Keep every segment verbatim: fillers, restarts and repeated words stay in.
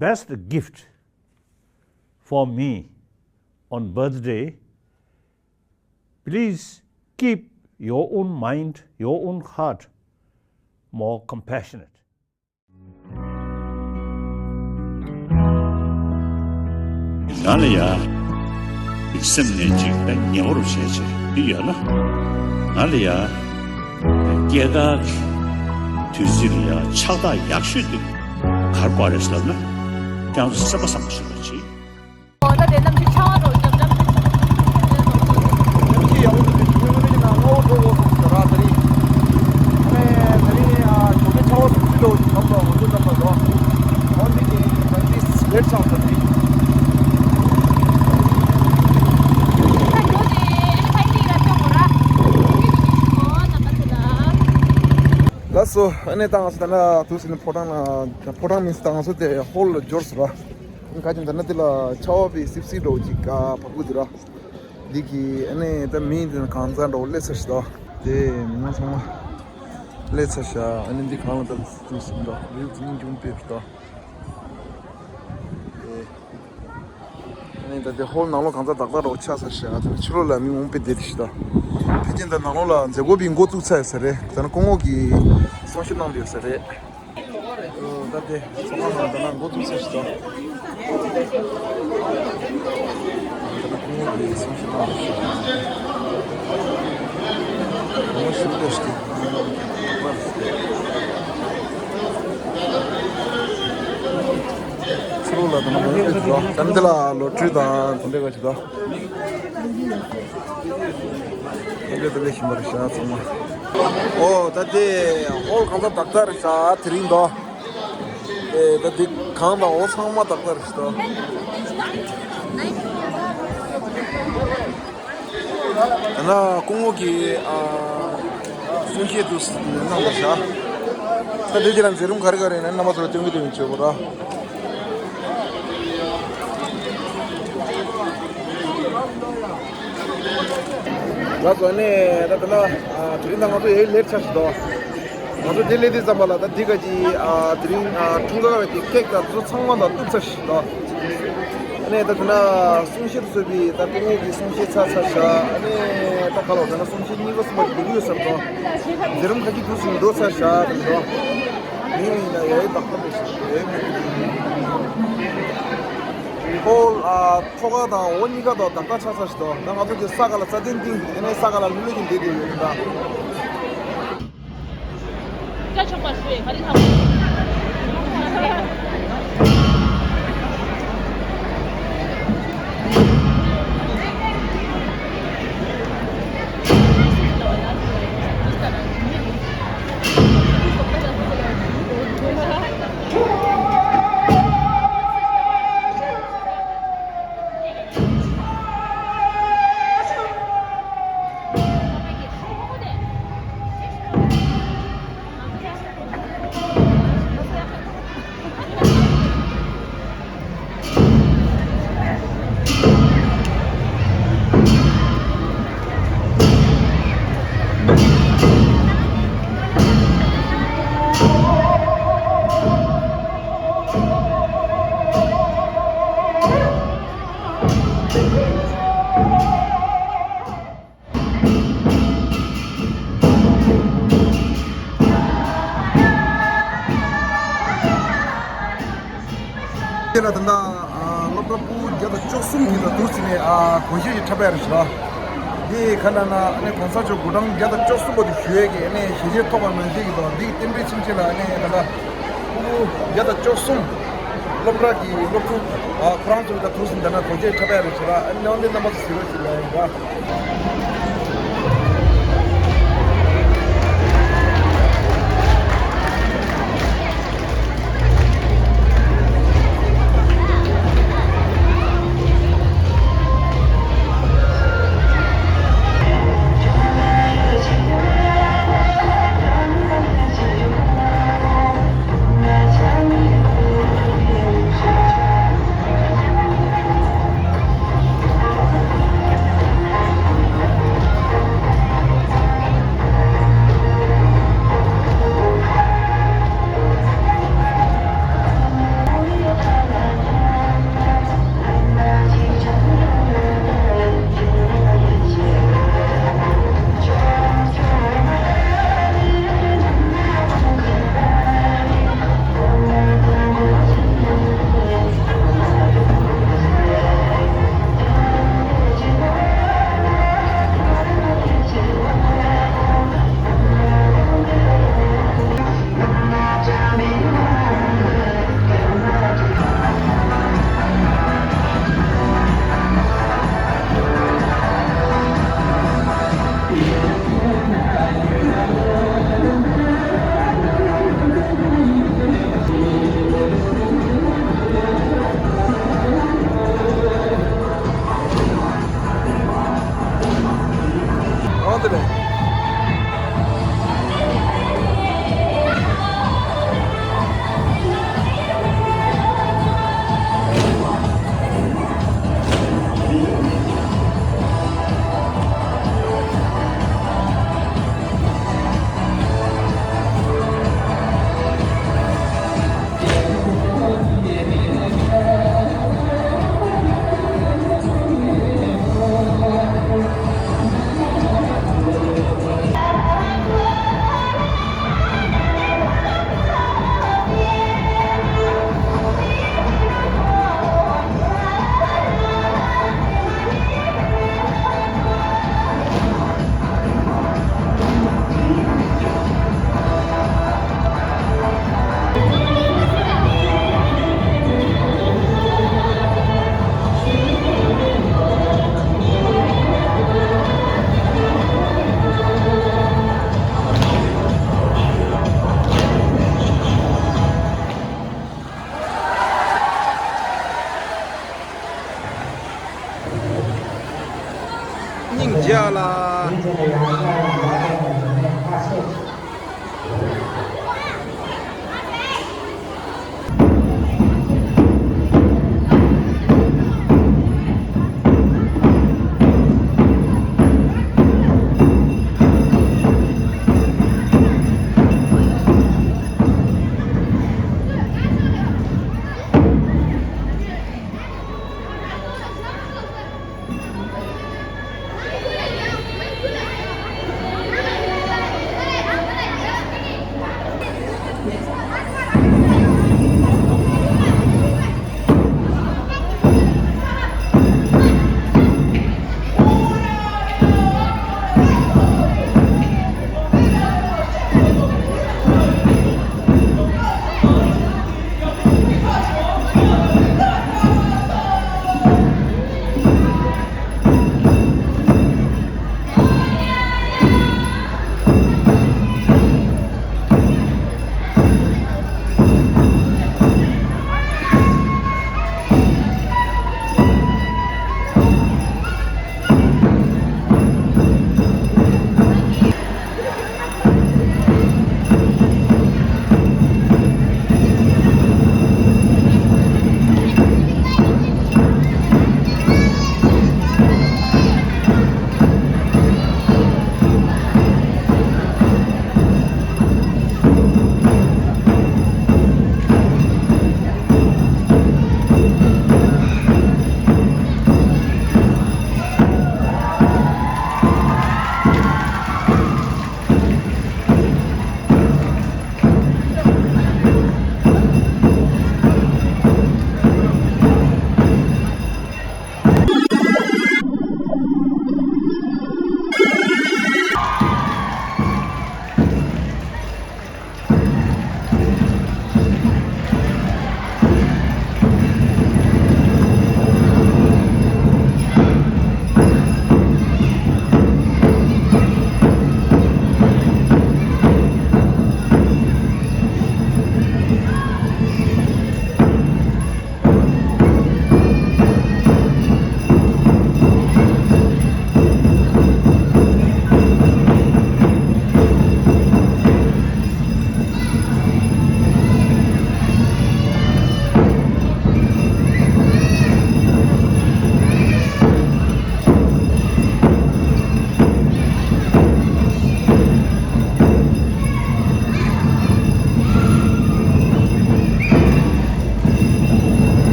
best gift for me on birthday, please keep your own mind, your own heart more compassionate. ང་ལ་ཡ། སེམས་ནས་ཅིག་ད་ཉེ་བོར་བྱས་བྱས་འདི་ཡོད་ན། ང་ལ་ཡ། སྐྱེས་སྐར་གྱི་དུས་ཚིགས་ལ་ཡ་ཕྱག་རྟགས་ཡག་ཤོས་འདི་ག་རེ་དགོས་རེད་ཟེར་ན། ཁྱེད་རང་ཚོ་སེམས་པ་བཟང་པོ་བྱེད་པ་བྱེད། འོ་ད་དེ་གནམ་གཤིས་ཆར་པ་འགྲོ་རྒྱབ་རྒྱབ། གནམ་གཤིས་ཡག་པོ་འདུག་དེ་ཆུ་ཚོད་ལྔ་པའི་ནང་སྔ་པོ་འགྲོ་དགོས་སོང་ཟེར་ར་དེ་རིང་། ཨ་ནི་དེ་རིང་ཨ་ཞོགས་ཀས་ཆར་པ་ཟུར་ཟུར་འགྲོ་ཞིག་ལབ་ལ་འོ་དེ་ལབ་པ་རོ། འོ་འདི་དེ་ད་འདི་ལེཊ་ཆགས་ཟེར་དེ་རིང་། ད་འགྲོ་དེ་ཨ་ནི་ཕ་ཡི་ལ་སྐྱོང་དགོས་ར། འོ་ནམ་པ་ཚོ་ལ། ལགས་སོ། ཨ་ནི་ད་ང་ཚོ་ད་ལྟ་དུས་ཟིན་ཕོ་བྲང་ལ་ཕོ་བྲང་མིན་ད་ང་ཚོ་དེ་ཧོལ་ལ་འབྱོར་སོང་ར། ཁ་ཅིག་ད་ནི་དེ་ལ་ཆར་པ་བའི་སིབ་སིབ་འདྲ་བོ་ཅིག་ག་བབས་ཀྱི་འདུག་ར། འདི་གི་ཨ་ནི་ད་མི་དེ་གང་ཚང་འདྲ་བོ་སླེབས་ཚར་ཞིག་ད། དེ་མི་མང་ཚང་མ་སླེབས་ཚར་ཞིག་ཨ་ནི་འདི་གང་ལ་ད་དུས་ཟིན་འདྲ་རིལ་ཟིན་ཅུང་དཔེ་ཞིག་ད། དེ་ཨ་ནི་ད་དེ་ཧོལ་ནང་ལོགས་གང་ཚང་དག་དག་འདྲ་བོ་ཆགས་ཚར་ཞིག་ད་ཕྱི་ལོགས་ལ་མི་མང་པོ་བསྡད་དེ་ཞིག་ད། དེ་རྐྱེན་ད་ནང་ལོགས་ལ་མཛད་སྒོ་པའི་འགོ་བཙུགས་ཚར་ཡོད་ས་རེད། ད་ནི་སྐུ་ངོ་གིས་གསུང་བཤད་གནང་བསྡད་ཡོད་ས་རེད། ད་དེ་ཚོགས་ཁང་ནང་ད་ལྟ་འགོ་བཙུགས་ཚར་ཞིག་ད། ད་ལྟ་སྐུ་ངོ་གིས་གསུང་བཤད་གནང་བ་ཞིག་ངོ་ཤུགས་ཏོག་ཞིག་ཕྱི་ལོགས་ལ་ད་ནི་མང་པོ་ཞིག་ད། ད་འདི་ལ་ལོ་ཊི་རི་དང་དེ་འདྲ་ག་ཞིག་ད། ཨོ་ད་དེ་ཧོལ་གང་ཚང་དག་དག་རེད་ཤག་དེ་རིང་དོ། ཨེ་ད་དེ་གང་དང་འོ་ཚང་མ་དག་དག་རེད་ཤག་དོ། ད་ན་སྐུ་ངོ་གིས་ཨ་གསུང་བཤད་དུ་གནང་བ་ཤག་ད་དེ་དེ་ལ་མཛད་རིམ་ག་རེ་ག་རེ་ཡིན་ན་རྣམ་པ་ཚོ་ལ་སྟོན་གི་སྟོན་གི་བྱེད་དགོས་ར། ལགས་སོ་ནས་ད་ད་ལ་དེ་རིང་ད་ང་ཚོ་ཡའི་ལེཊ་ཆགས་ཤིག་འདུག་ང་ཚོ་དེ་སླེབས་དུས་ཙམ་པ་ལ་ད་འདི་ག་ཅི་དེ་རིང་འཁྲུངས་སྐར་བའི་དེ་ཀེག་དང་དེ་ཚོ་ཚང་མ་ལ་གཏུབ་ཚར་ཤིག་འདུག་ཨ་ནས་ད་དེ་ན་གསུང་བཤད་དུ་བཟོས་པའི་ད་སྐུ་ངོ་གི་གསུང་བཤད་ཚར་ཚར་ཤག་ཨ་ནས་ད་ག་ལོ་ད་ན་གསུང་བཤད་གཉིས་པ་གསུམ་པ་དེ་འགོ་གི་ཡོད་ས་རེད་དོ། མཛད་རིམ་ཁ་ཅིག་དུས་སུ་འགྲོ་ཚར་ཤག་རེད་དོ། མི་ཡིན་ན་ཡའི་བདག་པོ་མེད་ཤག་ཡའི་མི་ཁོ་ཨ་ཐོག་ཁ་དང་འོ་གཉིས་ཀ་དང་བདག་པོ་ཆགས་ཚར་ཤག་དོ། ད་ང་ཚོ་དེ་ས་ག་ལ་རྩྭ་ཐན་ཏིང་ཨ་ནས་ས་ག་ལ་ལྷོད་ལྷོད་ཀྱི་བསྡད་བསྡད་ཡོད་རེད་ད། སྐྱ་ཆོག་པ་ཞུ་ཡས་ག་རེ་ལྷག་དེ་ལ་ད་ལྟ་སློབ་གྲྭ་ཕྲུ་གུ་བརྒྱ་དང་བཅུ་གསུམ་གྱིས་ད་དུར་བརྩིས་ནས་གོ་ཤེས་ཤིག་འཁྲབ་པ་རེད་ཤག་འདི་ག་ལ་ན་ཨ་ནི་གོང་ས་མཆོག་འགོ་གྲངས་བརྒྱ་དང་བཅུ་གསུམ་པ་དེ་ཞུ་ཡས་ཀྱི་ཨ་ནི་ཞལ་ཆད་ཐོབ་པ་ནང་བཞིན་གྱི་དང་འདི་རྟེན་འབྲེལ་ཚུན་ཆད་ལ་ཨ་ནི་ད་ལྟ་ཕྲུ་གུ་བརྒྱ་དང་བཅུ་གསུམ་སློབ་གྲྭ་གི་སློབ་ཕྲུག་ཁོ་རང་ཚོ་ད་དུར་བརྩིས་ནས་ད་ན་གོ་ཤེས་འཁྲབ་པ་རེད་ཤག་ཨ་ནི་ནང་འདི་རྣམ་པ་ཚོ་གཟིགས་རོགས་བྱེད་ལ་ཡིན་པ། རྒྱ་ལ།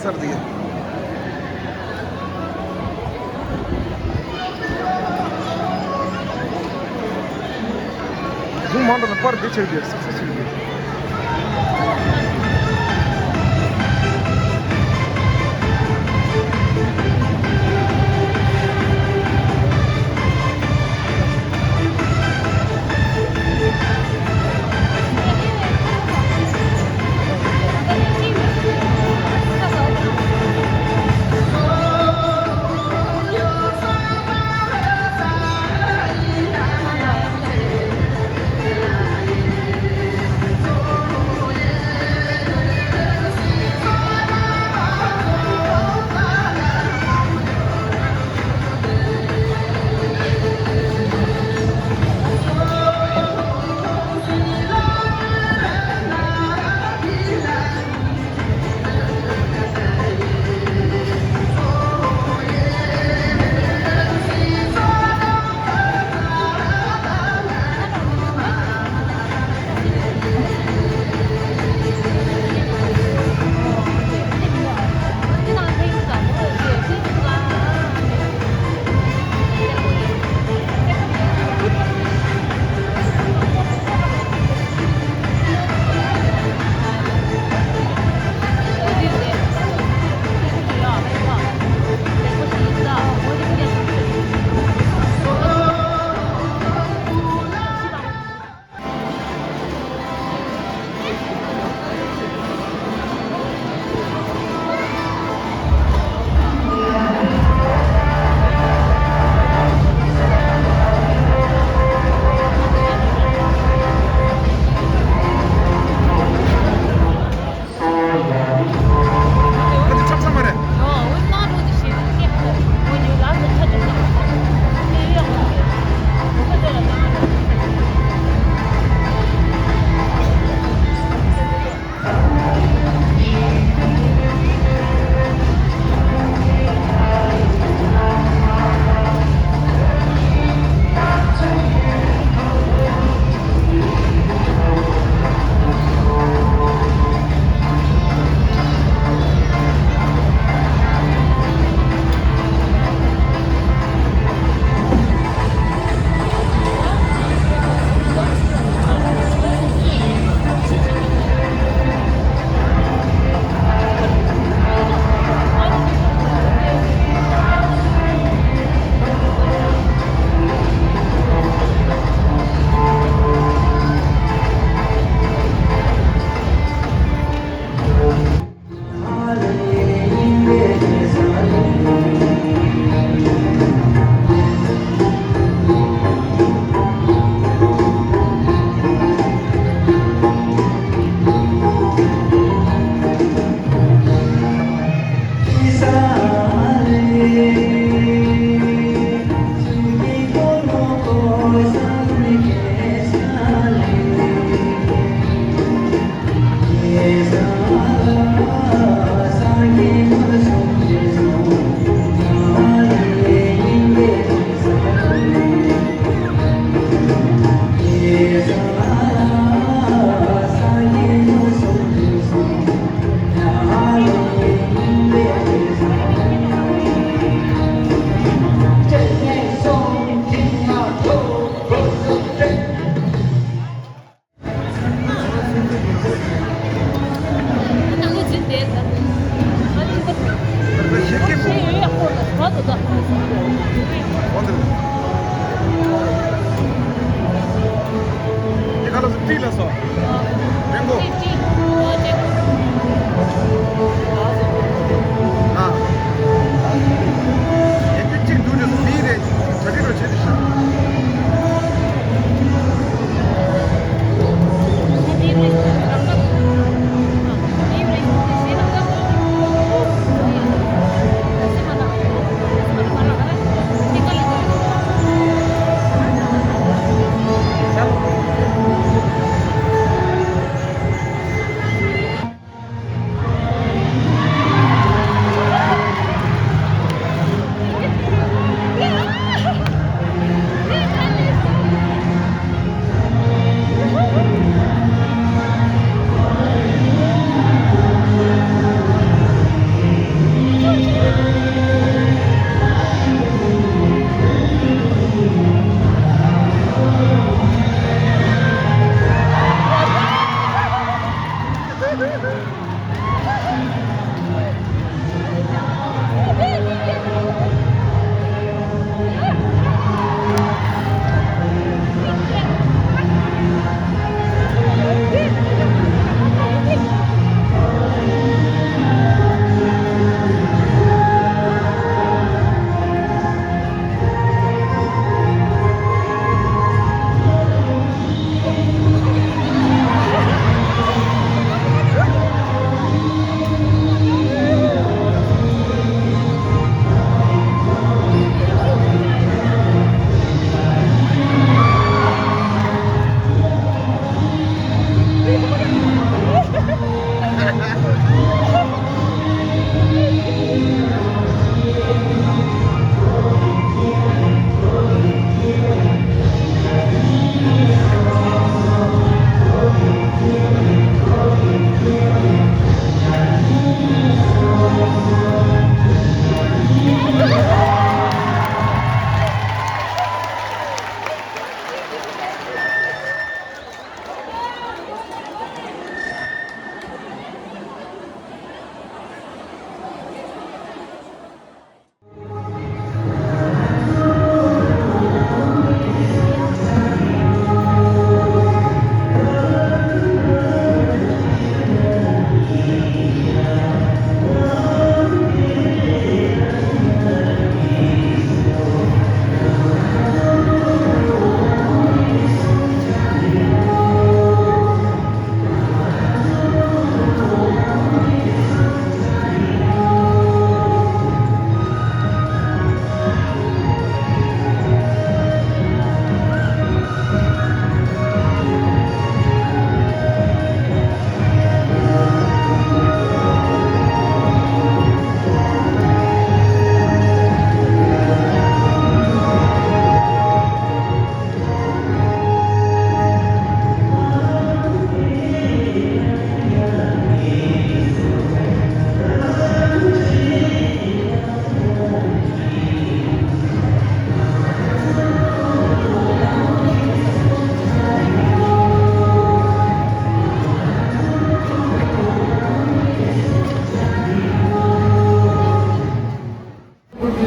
ཚར་འདུག་གཞུང་མང་དྲགས་ནས་པར་འདི་ཆགས་འདུག་སིག་སིག་ཆགས་འདུག་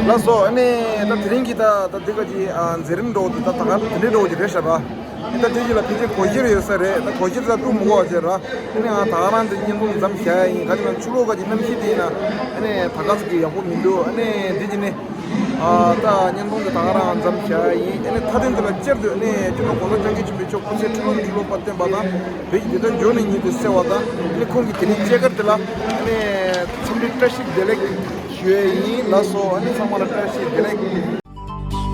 ལགས་སོ། ཨ་ནི་ད་དེ་རིང་གི་ད་ད་འདི་ག་གི་ཨ་མཛད་རིམ་འགྲོ་འདི་ད་ད་ག་དེ་འདྲའི་འགྲོ་གི་རེད་ཤག་ར། ད་དེ་གི་ལ་ཕལ་ཆེར་གོ་བཞིར་ཡོད་ས་རེད། ད་གོ་བཞིར་ད་ཐུག་མི་གོ་བ་བྱས་ར། ཨ་ནི་ང་ད་ག་རང་འདི་བརྙན་ཐུང་མཚམས་བཞག་ཡ་ཡིན། ག་ཅི་ན་ཕྱི་ལོགས་ག་གི་གནམ་གཤིས་དེ་ཡིན་ན་ཨ་ནི་ད་ག་ཟིག་གི་ཡག་པོ་མི་འདུག་ཨ་ནི་འདི་གི་ནི་ཨ་ད་བརྙན་ཐུང་འདི་ད་ག་རང་མཚམས་བཞག་ཡ་ཡིན། ཨ་ནི་མཐའ་དོན་དེ་ལ་སྤྱིར་དུ་ཨ་ནི་སྤྱི་ནོར་༸གོང་ས་༸སྐྱབས་མགོན་ཆེན་པོ་མཆོག་སྐུ་ཚེ་ཁྲི་ལོ་ནས་ཁྲི་ལོ་བར་བརྟན་པ་དང་། བོད་ཀྱི་བདེན་མཐའ་འབྱོར་ནས་ཉིད་དུ་གསལ་བ་དང་། ཨ་ནི་ཁོང་གི་དེ་རིང་མཇལ་ཁར་དེ་ལ་ཨ་ནི་འཚམས་འདྲི་བཀྲ་ཤིས་བདེ་ལེགས་ཞུ་ཡས་ཡིན། ལགས་སོ། ཨ་ནི་ཚང་མ་ལ་བཀྲ་ཤིས་བདེ་ལེགས།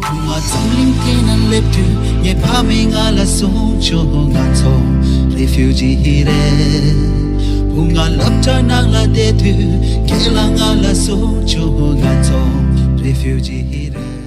བུ་ང་འཛམ་གླིང་སྟེང་ན་སླེབས་དུས་ངའི་ཕ་མས་ང་ལ་གསུངས་བྱུང་། ང་ཚོ་རེ་ཕིའུ་ཇི་རེད། བུ་ང་སློབ་གྲྭ་ནང་ལ་བསྡད་དུས་ཁྱེད་ལ་ང་ལ་གསུངས་བྱུང་། ང་ཚོ་རེ་ཕིའུ་ཇི་རེད།